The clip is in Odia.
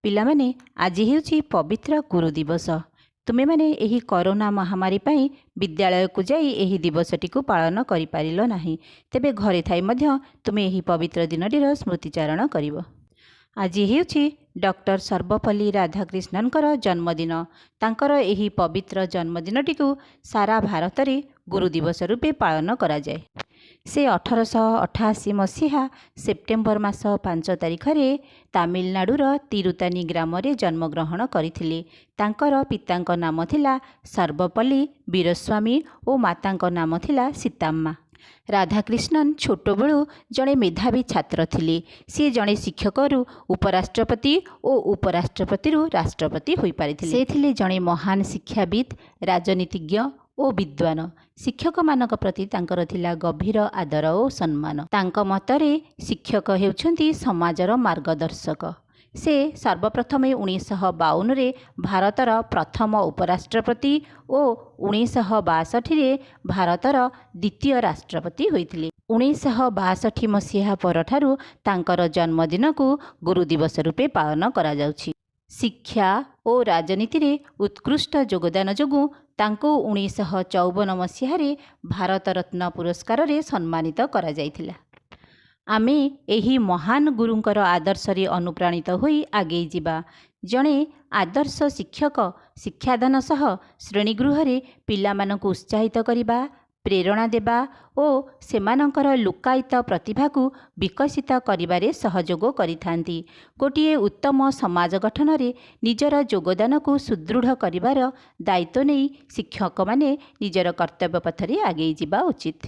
ପିଲାମାନେ, ଆଜି ହେଉଛି ପବିତ୍ର ଗୁରୁ ଦିବସ। ତୁମେମାନେ ଏହି କରୋନା ମହାମାରୀ ପାଇଁ ବିଦ୍ୟାଳୟକୁ ଯାଇ ଏହି ଦିବସଟିକୁ ପାଳନ କରିପାରିଲ ନାହିଁ। ତେବେ ଘରେ ଥାଇ ମଧ୍ୟ ତୁମେ ଏହି ପବିତ୍ର ଦିନଟିର ସ୍ମୃତିଚାରଣ କରିବ। ଆଜି ହେଉଛି ଡକ୍ଟର ସର୍ବପଲ୍ଲୀ ରାଧାକ୍ରିଷ୍ଣନଙ୍କର ଜନ୍ମଦିନ। ତାଙ୍କର ଏହି ପବିତ୍ର ଜନ୍ମଦିନଟିକୁ ସାରା ଭାରତରେ ଗୁରୁ ଦିବସ ରୂପେ ପାଳନ କରାଯାଏ। ସେ 1888 ମସିହା ସେପ୍ଟେମ୍ବର ମାସ 5 ତାରିଖରେ ତାମିଲନାଡ଼ୁର ତିରୁତାନି ଗ୍ରାମରେ ଜନ୍ମଗ୍ରହଣ କରିଥିଲେ। ତାଙ୍କର ପିତାଙ୍କ ନାମ ଥିଲା ସର୍ବପଲ୍ଲୀ ବୀରସ୍ୱାମୀ ଓ ମାତାଙ୍କ ନାମ ଥିଲା ସୀତାମ୍ମା। ରାଧାକ୍ରିଷ୍ଣନ ଛୋଟବେଳୁ ଜଣେ ମେଧାବୀ ଛାତ୍ର ଥିଲେ। ସିଏ ଜଣେ ଶିକ୍ଷକରୁ ଉପରାଷ୍ଟ୍ରପତି ଓ ଉପରାଷ୍ଟ୍ରପତିରୁ ରାଷ୍ଟ୍ରପତି ହୋଇପାରିଥିଲେ। ସେ ଥିଲେ ଜଣେ ମହାନ ଶିକ୍ଷାବିତ୍, ରାଜନୀତିଜ୍ଞ ଓ ବିଦ୍ୱାନ। ଶିକ୍ଷକମାନଙ୍କ ପ୍ରତି ତାଙ୍କର ଥିଲା ଗଭୀର ଆଦର ଓ ସମ୍ମାନ। ତାଙ୍କ ମତରେ ଶିକ୍ଷକ ହେଉଛନ୍ତି ସମାଜର ମାର୍ଗଦର୍ଶକ। ସେ ସର୍ବପ୍ରଥମେ 1952ରେ ଭାରତର ପ୍ରଥମ ଉପରାଷ୍ଟ୍ରପତି ଓ 1962ରେ ଭାରତର ଦ୍ୱିତୀୟ ରାଷ୍ଟ୍ରପତି ହୋଇଥିଲେ। 1962 ମସିହା ପରଠାରୁ ତାଙ୍କର ଜନ୍ମଦିନକୁ ଗୁରୁ ଦିବସ ରୂପେ ପାଳନ କରାଯାଉଛି। ଶିକ୍ଷା ଓ ରାଜନୀତିରେ ଉତ୍କୃଷ୍ଟ ଯୋଗଦାନ ଯୋଗୁଁ ତାଙ୍କୁ 1954 ମସିହାରେ ଭାରତରତ୍ନ ପୁରସ୍କାରରେ ସମ୍ମାନିତ କରାଯାଇଥିଲା। ଆମେ ଏହି ମହାନ ଗୁରୁଙ୍କର ଆଦର୍ଶରେ ଅନୁପ୍ରାଣିତ ହୋଇ ଆଗେଇ ଯିବା। ଜଣେ ଆଦର୍ଶ ଶିକ୍ଷକ ଶିକ୍ଷାଦାନ ସହ ଶ୍ରେଣୀଗୃହରେ ପିଲାମାନଙ୍କୁ ଉତ୍ସାହିତ କରିବା, ପ୍ରେରଣା ଦେବା ଓ ସେମାନଙ୍କର ଲୁକ୍କାୟିତ ପ୍ରତିଭାକୁ ବିକଶିତ କରିବାରେ ସହଯୋଗ କରିଥାନ୍ତି। ଗୋଟିଏ ଉତ୍ତମ ସମାଜ ଗଠନରେ ନିଜର ଯୋଗଦାନକୁ ସୁଦୃଢ଼ କରିବାର ଦାୟିତ୍ୱ ନେଇ ଶିକ୍ଷକମାନେ ନିଜର କର୍ତ୍ତବ୍ୟ ପଥରେ ଆଗେଇ ଯିବା ଉଚିତ।